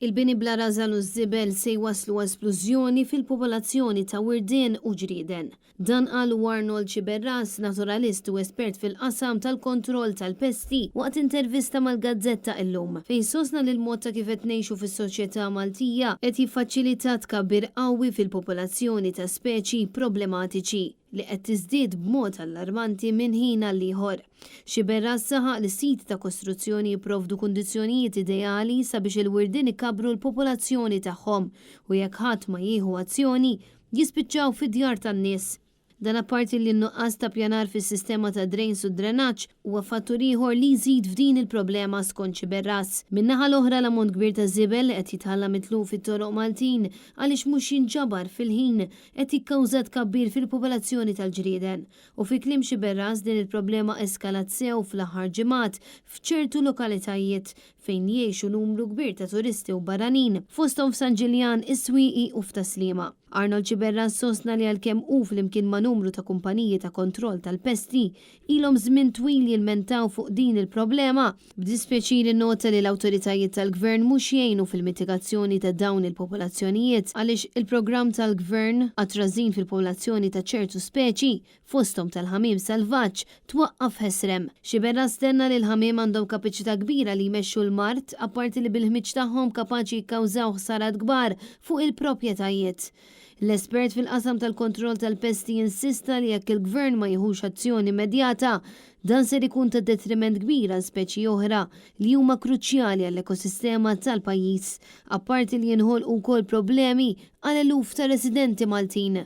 Il-bini bla rażan u ż-żibel se jwasslu għal splużjoni fil-popolazzjoni ta' wirdien u ġrieden. Dan qalu Arnold Sciberras, naturalist u espert fil-qasam tal-kontroll tal-pesti waqt intervista mal-gazzetta Illum, fejn sostna li l-mod ta' kif qed ngħixu fis-soċjetà Maltija qed jiffaċilita tkabbir qawwi fil-popolazzjoni ta' speċi problematiċi li qed tiżdied b'mod allarmanti minn ħin għal ieħor. Sciberras saħaq li siti ta' kostruzzjoni jipprovdu kundizzjonijiet ideali sabiex il-wirdien ikabbru l-popolazzjoni tagħhom u jekk ħadd ma jieħu azzjoni, jispiċċaw fid-djar tan-nies. Dan apparti li n-nuqqas ta' pjanar fis-sistema ta' drains u drenaġġ huwa fattur ieħor li jżid f'din il-problema skont Sciberras. Min-naħa l-oħra l-ammont kbir ta' żibel li qed jitħalla mitluq fit-toroq Maltin għaliex mhux jinġabar fil-ħin qed jikkawża tkabbir fil-popolazzjoni tal-ġrieden. U fi kliem Sciberras din il-problema eskalat sew fl-aħħar ġimgħat f'ċertu lokalitajiet fejn jgħixu numru kbir ta' turisti u barranin, fosthom f'San Ġiljan, is-Swieqi u f'Tas-Sliema. Arnold Sciberras sostna li għalkemm hu flimkien ma' numru ta' kumpaniji ta' kontroll tal-pesti ilhom żmien twil jilmentaw fuq din il-problema, b'dispjaċir innota li l-awtoritajiet tal-Gvern mhux jgħinu fil-mitigazzjoni ta' dawn il-popolazzjonijiet għaliex il-programm tal-Gvern għat-trażżin fil-popolazzjoni ta' ċertu speċi, fosthom tal-ħamiem salvaġġ, twaqqaf ħesrem. Sciberras tenna li l-ħamiem għandhom kapaċità kbira li jmexxu l-mard, apparti li bil-ħmieġ tagħhom kapaċi jikkawżaw ħsarat kbar fuq il-proprjetajiet. L-espert fil-qasam tal-kontroll tal-pesti insista li jekk il-Gvern ma jieħux azzjoni immedjata, dan ser ikun ta' detriment kbir għal speċi oħra li huma kruċjali għall-ekosistema tal-pajjiż, apparti li jinħolqu wkoll problemi għal eluf ta' residenti Maltin.